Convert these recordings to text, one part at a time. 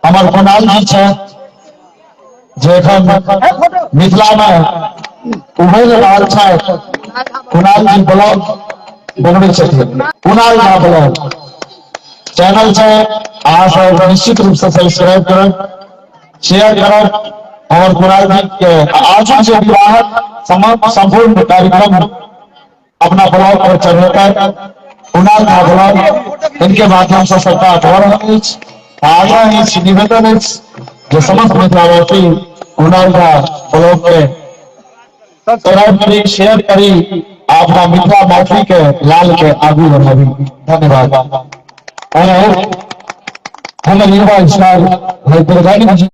हमर कुणाल जी छथि जे एखन मिथिला में उभरि रहल छथि। कुणाल जी ब्लॉग बनबै छथिन, कुणाल झा ब्लॉग चैनल छै, अहाँ सब निश्चित रूप से सब्सक्राइब करब, शेयर करब। हमर कुणाल जी के आजुक जे विवाहक संपूर्ण कार्यक्रम अपना ब्लॉग पर चढ़ेता कुणाल झा ब्लॉग, इनके माध्यम से सबटा भऽ रहल अछि। आग्रह अछि, निवेदन अछि जे समस्त मिथिलावासी कुणाल झा ब्लॉग के सब्सक्राइब करी, शेयर करी, आ अपना मिथिला मैथिली के लाल के आगू बढ़ाबी। धन्यवाद। और हमर युवा स्टार भाई दुर्गानी जी।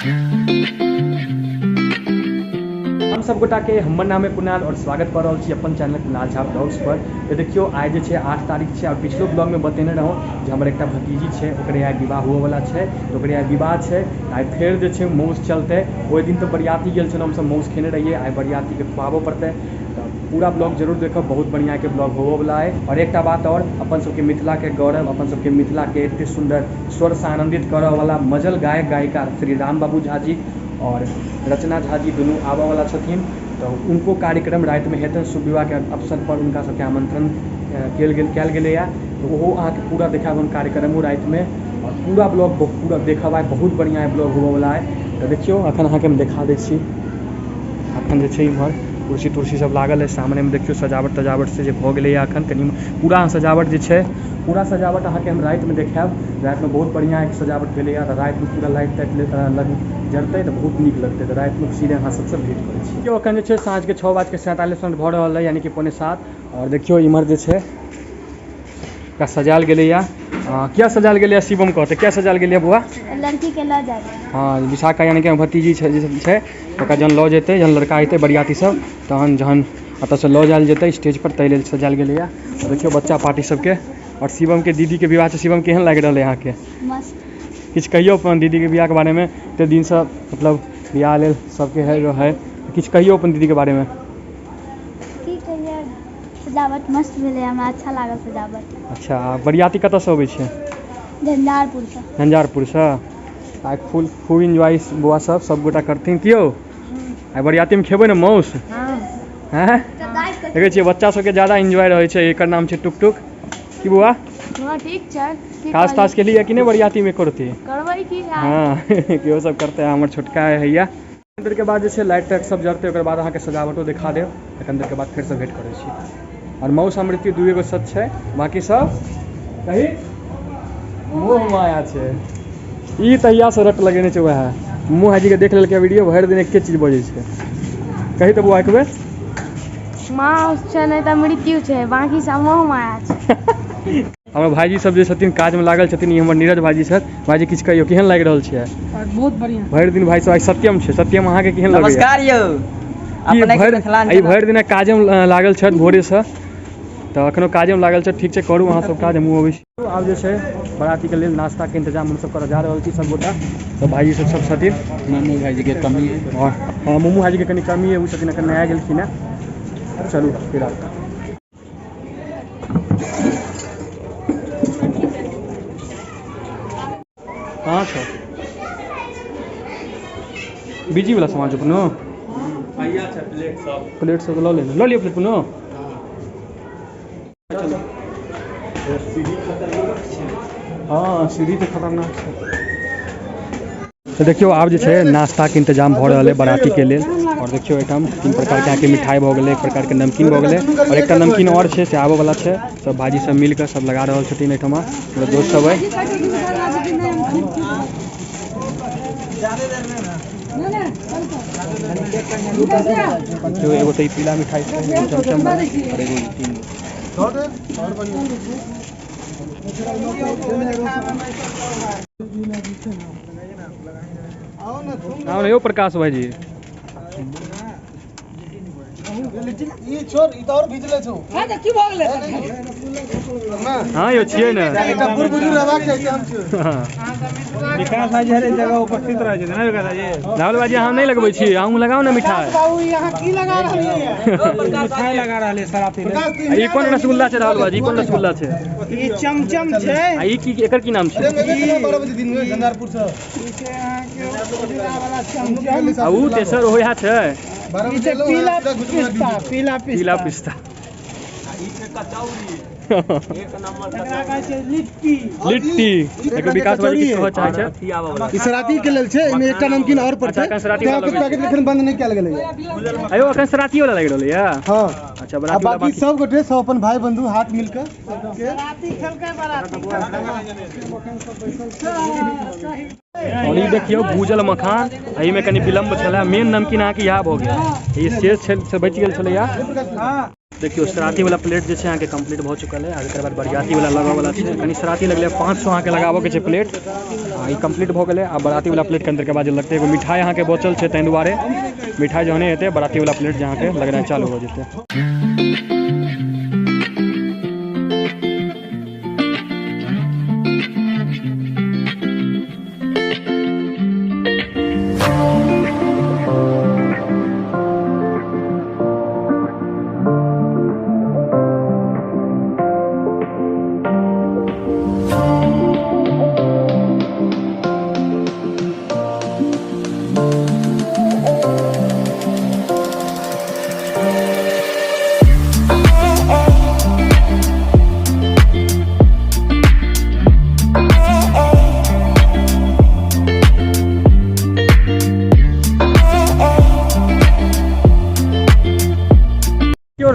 हम सब गोटा के हमर नाम है कुणाल और स्वागत कर रहल छी अपन चैनल कुणाल झा ब्लॉग्स पर। तो देखियो आइ जे छै 8 तारीख छै और पिछलो ब्लॉग में बतेने रहूँ जे हमर एकटा भतीजी छै, ओकरे आइ विवाह हुअ वाला छै, तो ओकरे आइ विवाह छै। आइ फेर जे छै मौस चलतै। ओहि दिन तऽ बरियाती गेल छलहुँ, हमसब मौस खेने रहियै, आइ बरियाती के खुआबऽ पड़तै। तऽ पूरा ब्लॉग जरूर देखब, बहुत बढ़िया के ब्लॉग होबऽ वाला है। और एकटा बात और, अपन सबके मिथिला के गौरव, अपन सबके मिथिला के एते सुंदर स्वर से आनंदित करऽ वाला मजल गायक गायिका श्री राम बाबू झा जी और रचना झा जी दुनू आबऽ वाला छथिन। तऽ उनको कार्यक्रम राति में हेतनि, शुभ विवाह के अवसर पर उनका सबके आमंत्रण कयल गेलैया। तऽ ओहो अहाँके पूरा देखायब हम कार्यक्रमो राति में, और पूरा ब्लॉग पूरा देखब, आइ बहुत बढ़िया ब्लॉग होबऽ वाला है। तऽ देखियौ अखन अहाँके हम देखा दै छी। अखन जे छै इम्हर कुर्सी तुर्सी सब लागल है, सामने में देखियौ सजावट तजावट से जे भऽ गेलैया। अखन कनि पूरा सजावट जे छै, पूरा सजावट अहाँके हम राति में देखायब। राति में बहुत बढ़िया एक सजावट भेलैया। तऽ राति में पूरा लाइट ताइट लग जरतै तऽ बहुत नीक लगतै। तऽ राति में सीधे अहाँ सबसँ भेंट करै छी। देखियौ अखन जे छै साँझ के 6:47 भऽ रहल है, यानी कि 6:45। और देखियौ इम्हर जे छै ओकरा सजायल गेलैया। किया सजायल गेलैया शिवम कहतै, किया सजायल गेलैया बौआ? लड़की के लऽ जाय। हाँ, विशाखा यानी कि भतीजी छै, जे छै ओकरा जहन लऽ जेतै, जहन लड़का अयतै बरियाती सब, तहन जहन एतऽसँ लऽ जायल जेतै स्टेज पर, ताहि लेल सजायल गेलैया। देखियौ बच्चा पार्टी सबके। और शिवम के दीदी के विवाह छै। शिवम केहन लागि रहल है अहाँके? मस्त। किछु कहियौ अपन दीदी के बियाह के बारे में, एते दिन से मतलब बियाह लेल सबके है है, किछु कहियौ अपन दीदी के बारे में। की कहियै, सजावट मस्त भेलै, हमरा अच्छा लागल सजावट। अच्छा, बरियाती कतऽसँ अबै छै? झंझारपुरसँ। झंझारपुरसँ। आइ खूब एन्जॉय बौआ सब, सब गोटा करथिन। की यौ आइ बरियातीमे खेबै ने मौस? हैं? देखै छियै बच्चा सबके ज्यादा एन्जॉय रहै छै। एकर नाम छै टुक टुक। की बौआ? हाँ ठीक छै। काज ताज केलियै कि नहि बरियातीमे करती? करबै की। हाँ केओ सब करतै। हमर छोटका हैया। देर के बाद जे छै लाइट ताइट सब जरतै, ओकर बाद अहाँके सजावटो देखा देब। तखन देर के बाद फेरसँ भेंट करै छी। और मौस आ मृत्यु दुए गो सच छै, बाकी सब कही मोह माया छै। ई तहिया से रट लगेने छै वएह मुँह हाजी के देख लेलकै वीडियो, भरि दिन एके चीज बजै छै। कही तऽ बौआ एक बेर। माउस छै नहि तऽ मृत्यु छै, बाकी सब मोह माया छै। हमर भाईजी सब जे छथिन काजमे लागल छथिन। ई हमर नीरज भाईजी छथि। भाईजी किछु कहियौ, केहन लागि रहल छै? बहुत बढ़िया। भरि दिन भाई सब आइ सत्यम छै। सत्यम अहाँके केहन लगैया? नमस्कार यौ। अपने के भरि दिन काजमे लागल छथि भोरेसँ, तऽ अखनो काजमे लागल छथि। ठीक छै, करू अहाँ सब काज, हमहूँ अबै छी। आब जे छै बरातीके लेल नाश्ताके इंतजाम हमसब करऽ जा रहल छी सब गोटा। सब भाईजी सब सब छथिन। मोमू भाईजी के कमी है। और हाँ, मोमू भाईजी के कनी कमी है, ओ छथिन अखन नया गेलखिन है। चलू फिर आब। कहाँ छौ बिजी वाला सामान छौ कोनो? प्लेट सब। प्लेट सब लऽ लेना, लऽ लिअ प्लेट कोनो। हाँ सीढ़ी तऽ खतरनाक छै। तऽ देखियौ आब जे छै नाश्ताके इंतजाम भऽ रहल है बरातीके लेल। और देखियौ एहिठाम 3 प्रकारके अहाँके मिठाइ भऽ गेलै, एक प्रकारके नमकीन भऽ गेलै, और एकटा नमकीन और छै से आबऽ वला छै। सब भाजी सब मिलके सब लगा रहल छथिन एहिठमा, हमर दोस्त सब है। देखियौ एगो तऽ ई पीला मिठाइ छै, एगो चमचम और एगो ई 3। आओ ने यौ प्रकाश भाईजी। ई छोड़, ई तऽ और भिजले छौ। हां तऽ की भऽ गेलै? हां यौ छियै ने। एकटा बूढ़ बुजुर्ग रहबाक चाही से हम छियै। विकास भाईजी हर एक जगह उपस्थित रहै छथिन ने विकास भाईजी? राहुल भाईजी अहाँ नहि लगबै छी, अहूँ लगाउ ने मिठाइ। बाबू यहाँ की लगा रहलियै? मिठाइ लगा रहलियै शराब पी ई कोन रसगुल्ला छै राहुल भाईजी? कोन रसगुल्ला छै? ई चमचम छै। आ ई की एकर की नाम छै? 12 बजे दिन में झंझारपुर से ई छै अहाँके उजरा वाला चमचम। आ उ तेसर ओहो इएह छै। ई छै पीला पिस्ता, पीला पिस्ता, पीला पिस्ता। एकरा कहै छै लिट्टी। लिट्टी। देखियौ विकास भाई किछु कहऽ चाहै छै। ई सराती के लेल छै, एहिमे एकटा नमकीन और पर अच्छा, छै। एखन सराती वाला पैकेट एखन बंद नहि कयल गेलै। आयो अखन सराती वाला लागि रहलै या। हां। अच्छा, आ बराती वाला बाकी बाकी। सब गोटे सब अपन भाई बंधु हाथ मिलकर बराती खेलकै, बराती। और ई देखियौ भूजल मखान, एहिमे कनि विलम्ब छलै। मेन नमकीन अहाँके इएह भऽ गेल, ई शेष छै से बचि गेल छलैया। देखियौ सराती वाला प्लेट जे छै अहाँके कम्प्लीट भऽ चुकल है। आ एकर बाद बरियाती वाला लगऽ वाला छै। कनि सराती लगलै 500 अहाँके लगाबऽ के छै प्लेट। आ ई कम्प्लीट भऽ गेलै। आ बराती वाला प्लेट के अंदर के बाद जे लगतै एगो मिठाई अहाँके बचल छै, ताहि दुआरे मिठाई जहने हेतै बराती वाला प्लेट जे अहाँके लगनाइ चालू हो जेतै।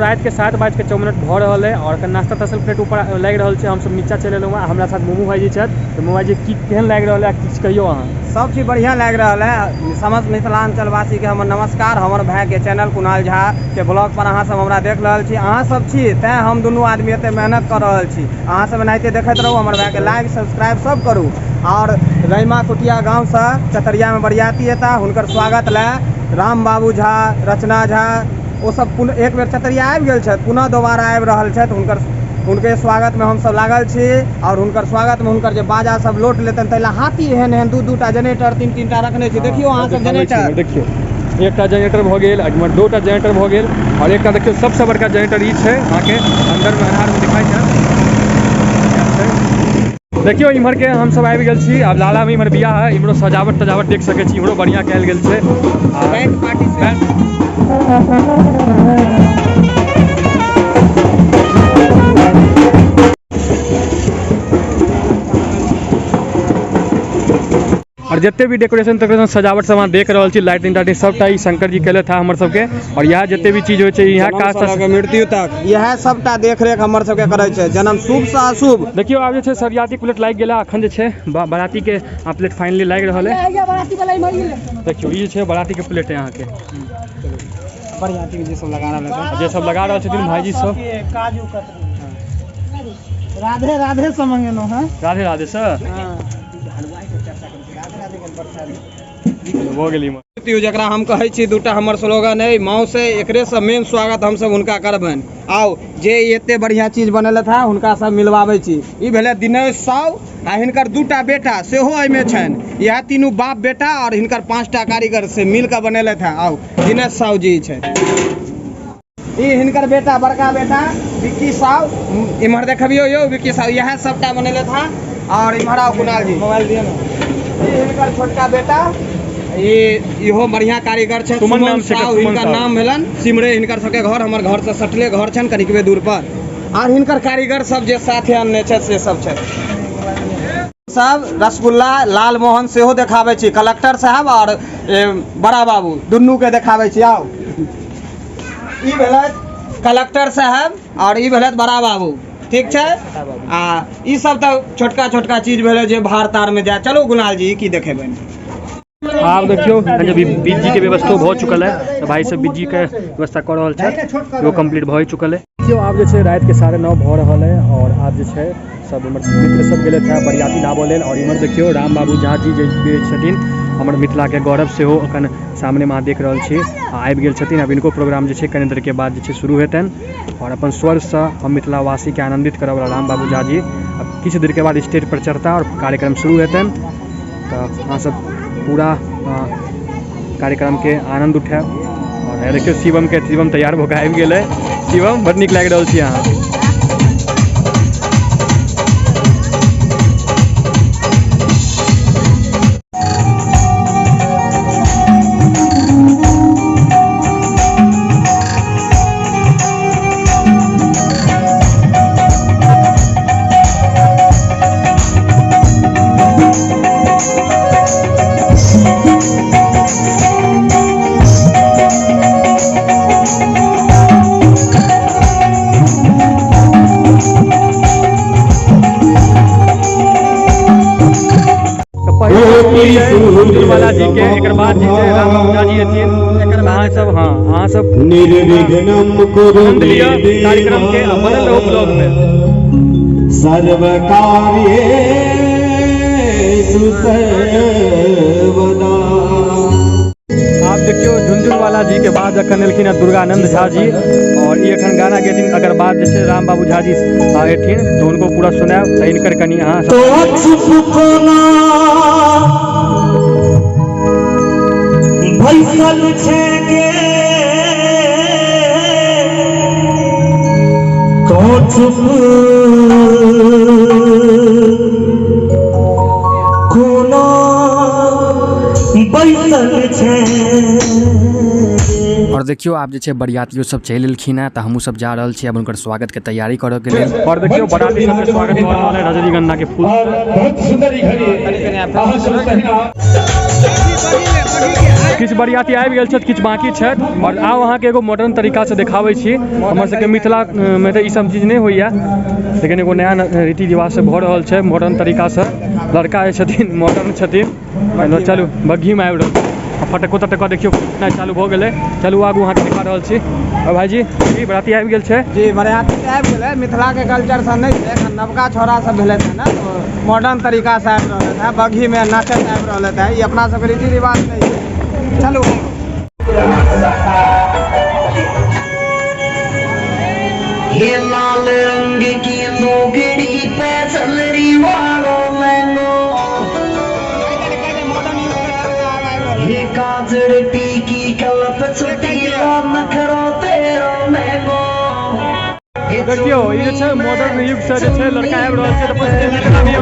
रात के 7:54 भऽ रहल है और एखन नाश्ता तास्ता प्लेट ऊपर लागि रहल छै। हमसब नीचा चलि एलहुँ हँ। हमरा साथ मोमू भाईजी छथि। तऽ मोमू भाईजी की केहन लागि रहल है, किछु कहियौ अहाँ। सब चीज बढ़िआँ लागि रहल है। समस्त मिथिलाञ्चलवासीके हमर नमस्कार। हमर भाइके चैनल कुणाल झा के ब्लॉग पर अहाँ सब हमरा देख रहल छी। अहाँ सब छी तैं हम दुनू आदमी एते मेहनत कऽ रहल छी। अहाँ सब एनाहिते देखैत रहू, हमर भाइके लाइक सब्सक्राइब सब करू। और रैमा कुटिया गाँवसँ चतरियामे बरियाती एता, हुनकर स्वागत लए राम बाबू झा, रचना झा, ओ सब पुनः एक बेर चतरिया आबि गेल छथि, पुनः दोबारा आबि रहल छथि। हुनकर हुनके स्वागतमे हमसब लागल छी। और हुनकर स्वागतमे हुनकर जे बाजा सब लोट लेतनि ताहि लए हाथी एहन एहन दू दूटा जनरेटर तीन तीन टा रखने छी। देखियौ अहाँ सब जनरेटर देखियौ, एकटा जनरेटर भऽ गेल, एम्हर दूटा जनरेटर भऽ गेल और एकटा देखियौ सबसँ बड़का जनरेटर ई छै अहाँके अन्दरमे अन्हारमे दिखाइ छै। देखियौ इम्हर के हमसब आबि गेल छी। आब लालामे इम्हर बियाह है, इम्हरो सजावट तजावट देख सकै छी, इम्हरो बढ़िआँ कयल गेल छै। बैंड पार्टी से और जते भी डेकोरेशन तेकोरेशन सजावट सब अहाँ देख रहल छी, लाइटिंग ताइटिंग सबटा ई शंकर जी केलथि हँ हमर सबके। और यहाँ जते भी चीज होइ छै यहाँ काज मृत्यु तक इएह सबटा देखरेख हमर सबके करै छै, जन्म शुभ से अशुभ। देखियौ आब जे छै सरियाती प्लेट लागि गेल। अखन जे छै बराती के प्लेट फाइनली लागि रहल है। देखियौ ई जे छै बराती के प्लेट है अहाँके। बरियाती के जे सब लगा रहल है, जे सब लगा रहल छथिन भाईजी सब। काजू कतरी राधे राधे से मंगेलहुँ हँ। राधे राधे सर भऽ गेली। जकरा हम कहै छी दूटा हमर स्लोगन अइ, माउस अइ, एकरे से मेन स्वागत हमसब हुनका करबनि। आउ जे एते बढ़िआँ चीज बनेलथि हँ हुनका सब मिलवाबै छी। ई भेलै दिनेश साहु आ हिनकर दूटा बेटा सेहो एहिमे छनि। इएह तीनू बाप बेटा और हिनकर 5टा कारीगर से मिलकऽ बनेलथि हँ। आउ दिनेश साहु जी छथि। ई हिनकर बेटा, बड़का बेटा विक्की साहु। इम्हर देखबियौ यौ विक्की साहु, इएह सबटा बनेलथि हँ। और इम्हर आउ कुणाल जी, मोबाइल दिअ ने। ई हिनकर छोटका बेटा, ई इहो बढ़िया कारीगर छै, सुमन नाम छै, साहु सुमन हिनकर साहु। नाम भेलनि। सिमरे हिनकर सबके घर, हमर घर से सटले घर छनि कनिकबे दूर पर। आर हिनकर कारीगर सब जे साथे अनने छथि से सब छथि। सब रसगुल्ला लालमोहन सेहो देखाबै छी, कलेक्टर साहब और बड़ा बाबू दुनू के देखाबै छी। आउ ई भेलथि कलेक्टर साहब और ई भेलथि बड़ा बाबू, ठीक छै। आ ई सब तऽ छोटका छोटका चीज भेलै जे भार तार में जाय। चलू कुणाल जी, ई की देखेबै? आब देखियौ जब बिज्जी के व्यवस्था भऽ चुकल है तऽ भाई सब बिज्जी के व्यवस्था कऽ रहल छथि, ओ कम्प्लीट भऽ चुकल है। देखियौ आब जे छै राति के 9:30 भऽ रहल है और आब जे छै सब हमर मित्र सब गेलथि हँ बरियाती लाबऽ लेल। और इम्हर देखियौ राम बाबू झा जी जे छथिन हमर मिथिला के गौरव सेहो अखन सामने में अहाँ देख रहल छी, आबि गेल छथिन। आब इनको प्रोग्राम जे छै कनि देर के बाद जे छै शुरू हेतनि और अपन स्वरसँ हम मिथिलावासीके आनन्दित करऽवला राम बाबू झा जी आब किछु देर के बाद स्टेज पर चढ़ता और कार्यक्रम शुरू हेतनि। तऽ अहाँ सब पूरा कार्यक्रम के आनंद उठायब। और देखियौ शिवम के, शिवम तैयार भऽ कऽ आबि गेलै। शिवम बड़ नीक लागि रहल छी अहाँ। झुनझुनवाला जी के, एकर बाद जे छै राम बाबू झा जी एथिन। अहाँ सब, हाँ अहाँ सब निर्विघ्नं कुरु आनंद लिअ कार्यक्रम के आ बनल रहू ब्लॉग में। सर्वकार्येषु सर्वदा। आब देखियौ झुनझुनवाला जी के बाद अखन एलखिन हँ दुर्गानंद झा जी और ई अखन गाना गेथिन। अगर बाद जे छै राम बाबू झा जी एथिन तऽ हुनको पूरा सुनायब। तऽ हिनकर कनि अहाँ तो चुप कोना बैसल छै गे, तो चुप कोना बैसल छै। और देखियो आब जे छै बरियातियो सब चलि एलखिन हँ, तऽ हमहूँ सब जा रहल छी अब हुनकर स्वागत के तैयारी करऽ के लेल। और देखियो बराती सबके स्वागत भऽ रहल है रजनीगंधा के फूल। बहुत सुंदर ई घड़ी अहाँ सब तहिना। किछु बरियाती आबि गेल छथि, किछु बाँकी छथि। और आब अहाँके एगो मॉडर्न तरीका से देखाबै छी। हमर सबके मिथिला मे तऽ ई सब चीज नहि होइया, लेकिन एगो नया रीति रिवाज से भऽ रहल छै मॉडर्न तरीका से। लड़का जे छथिन मॉडर्न छथिन। चलू बग्घी मे आबि रहल छै। फटको तटको देखियौ नहि चालू भऽ गेलै। चलू आगू अहाँके देखा रहल छी। और भाईजी जी बराती आबि गेल छै? जी बराती तऽ आबि गेलै। मिथिला के कल्चर से नहि छै, एखन नवका छौड़ा सब भेलै हँ ने, तऽ मॉडर्न तरीका से आबि रहल है, बग्घी मे नाचैत आबि रहल है। ई अपना सबके रीति रिवाज नहि छै। चलू। ये लाल रंग की लुगड़ी पे चलरी वालों मैनो, ये काजड़ टीकी कलप चुटीला नखरो तेरो मैगो। देखियौ ई जे छै मॉडर्न युग से जे छै लड़का आबि रहल छै, तऽ अपन सबके मिथिला मे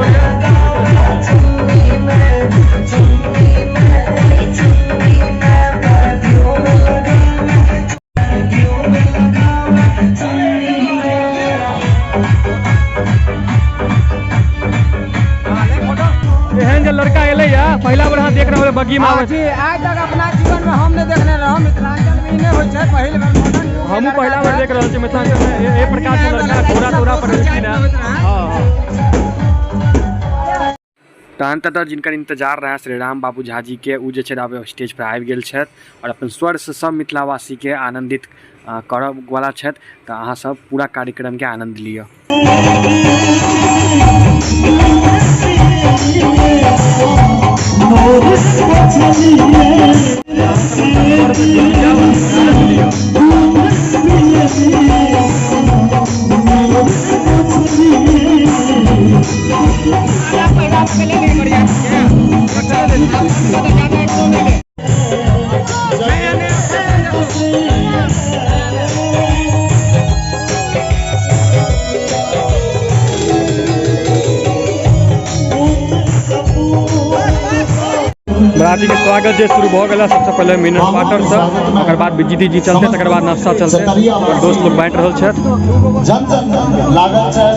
एहन जे लड़का एलैया पहिला बेर अहाँ देख रहल हेबै बग्घी मे आबै। जी आइ तक अपना जीवन मे हम नहि देखने रहौं, मिथिलांचल मे ई नहि होइ छै। पहिल बेर मॉडर्न युग के हमहूँ पहिला बेर देख रहल छी मिथिलांचल मे एहि प्रकार के लड़का घोड़ा तोड़ा पर एलखिन हँ। हँ हँ। तऽ अंततः जिनकर इंतजार रहै श्री राम बाबू झा जी के, ओ जे छै आब स्टेज पर आबि गेल छथि और अपन स्वर से सब मिथिलावासी के आनंदित करऽ वाला छथि। तऽ अहाँ सब पूरा कार्यक्रम के आनंद लिअ। बराती के स्वागत जे शुरू भऽ गेल सबसे पहिले मिनर वाटर से, ओकर बाद बिजली जी चलते, तकर बाद नाश्ता चलते और दोस्त लोग बांटि रहल छथि। जन जन लागल छै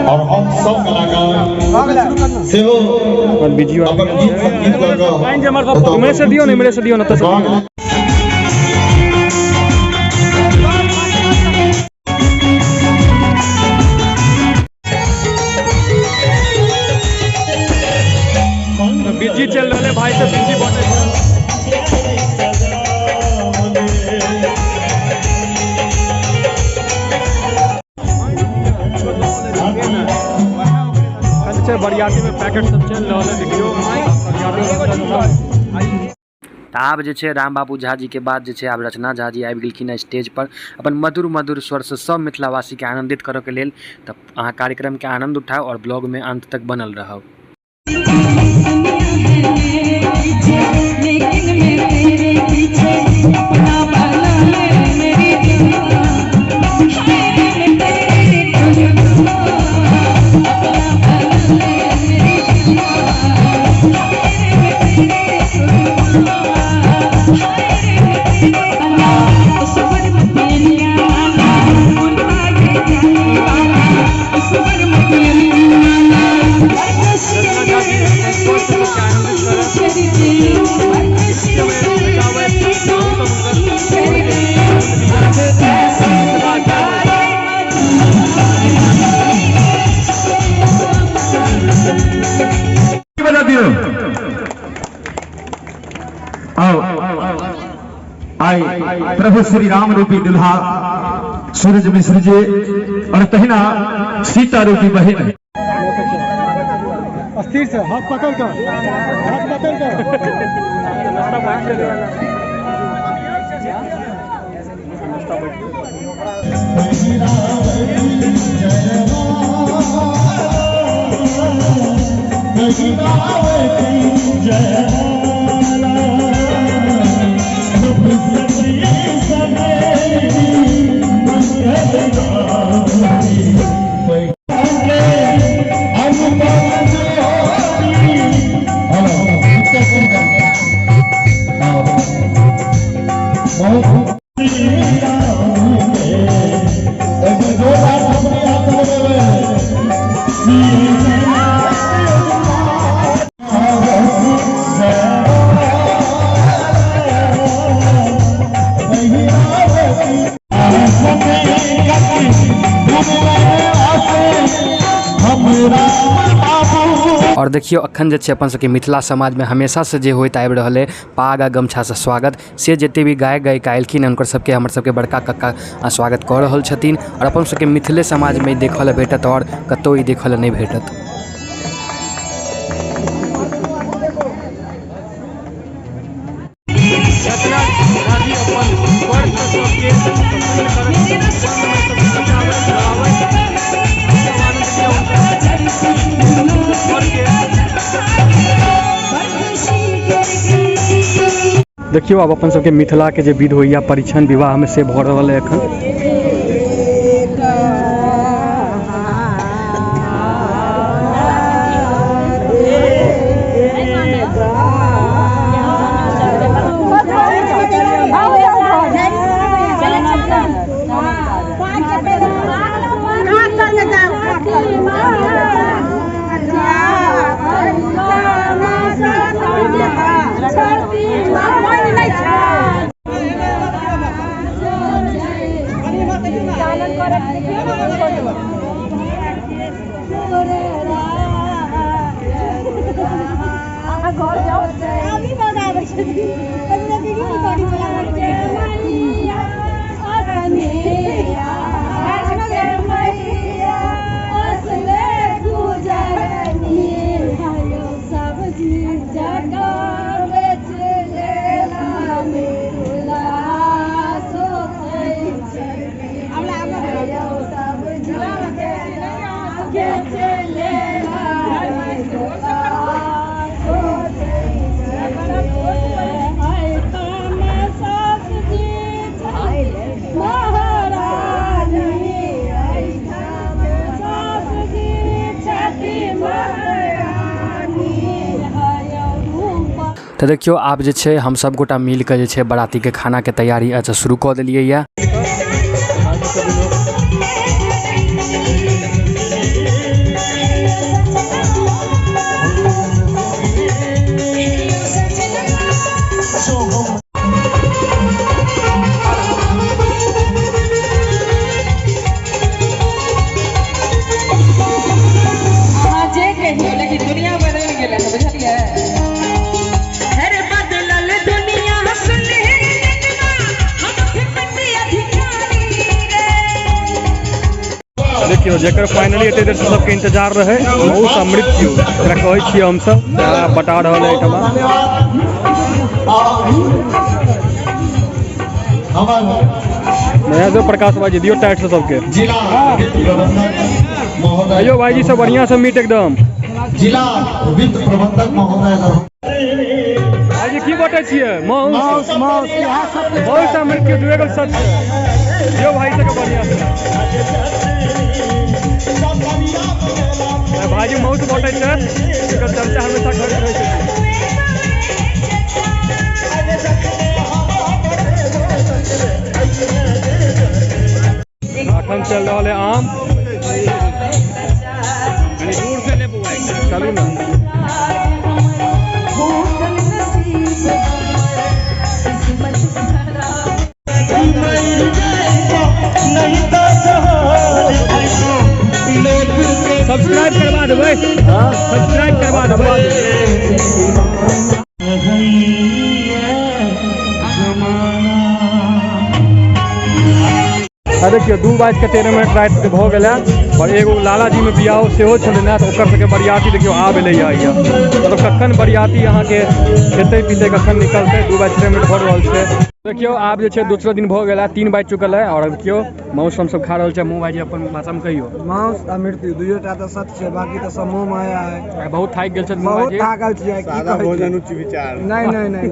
और हम सब कलाकार सेहो अपन बिजी अपन गीत संगीत लऽ कऽ इम्हरे से दियौ ने, इम्हरे से दियौ ने, ओतऽ से दियौ। बिजी चल रहा है भाई से, बिजी बने। अच्छा बरियाती में पैकेट सब चल रहा है, देखियो बरियाती। तऽ आब जे छै राम बाबू झा जी के बाद जे छै आब रचना झा जी आबि गेलखिन हँ स्टेज पर अपन मधुर मधुर स्वर से सब मिथिलावासी के आनंदित करऽ के लेल। तऽ अहाँ कार्यक्रम के आनंद उठाउ और ब्लॉग में अंत तक बनल रहब। आइ प्रभु श्री राम रूपी दुल्हा सूरज मिश्र जी और तहिना सीता रूपी बहिन। स्थिर से हाथ पकड़ कर, हाथ पकड़ कर। और देखियो अखन जे छै अपन सबके मिथिला समाजमे हमेशासँ जे होइत आबि रहल अइ पाग आ गमछासँ स्वागत, से जते भी गायक गायिका एलखिन हुनकर सबके हमर सबके बड़का कक्का स्वागत कऽ रहल छथिन। आओर अपन सबके मिथिले समाजमे ई देखऽ लए भेटत आओर कतहु ई देखऽ लए नहि भेटत। रचना झाजी अपन वर्ष सबके प्रसन्न करत, बचाबैत बढ़ाबैत सब आनंद लिअ हुनकर वरके। देखियौ आब अपन सबके मिथिला के जे विध होइया परिछन विवाह में से भऽ रहल है एखन। तऽ देखियौ आब जे छै हम सब गोटा मिलके जे छै बरातीके खानाके तैयारी अच्छा शुरू कऽ देलियै यऽ। अहाँ जे कहियौ लेकिन दुनिया बदलि गेलै हँ बुझलियै। अरे बदलल दुनिया सुनहे नगमा, हम फिपटी अधिकारी रे। देखियौ जेकर फाइनली एते देर से सबके इंतजार रहे मौत आ मृत्यु एकरा कहै छियै हमसब, आ बता रहल है एहिठमा। नया दो प्रकाश भाईजी दियो टाइट से सबके। जिला वित्त प्रबंधक महोदय। आइयो भाईजी सब बढ़िया से मीट एकदम। जिला वित्त प्रबंधक महोदय। भाईजी की बटै छियै? माउस, माउस, इएह सब। माउस आ मृत्यु दुए गो सच छै। दियो भाई सबके बढ़िया से। भाईजी माउस बटै छै, एकर चर्चा हमेशा करैत रहै छथिन। अखन चल रहल है आम। कनी दूर से ले बौआ, चलू ना। सब्सक्राइब करवा देबै, सब्सक्राइब करवा देबै। आ देखियौ 2:13 रातिके भऽ गेल है और एगो लालाजी में बियाह सेहो छलै ने, तऽ ओकर सबके बरियाती देखियौ आब एलैया मतलब कखन बरियाती अहाँके खेतै पीतै कखन निकलतै। 2:13 भऽ रहल छै। देखियौ आब जे छै दोसरो दिन भऽ गेल है, 3 बाजि चुकल है और देखियौ माउस हम सब खा रहल छै। मुँह भाईजी अपन भाषा में कहियौ। माउस आ मृत्यु दुइयो टा तऽ सत्य छै, बाकी तऽ सब मोह माया है। बहुत थाकि गेल छै, बहुत थाकल छियै। सादा भोजन उच्च विचार। नहीं नहीं नहीं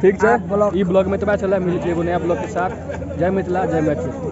ठीक छै, ई ब्लॉग में एतबा छलै। मिलै छै एगो नया ब्लॉग के साथ। जय मिथिला, जय मैथिली।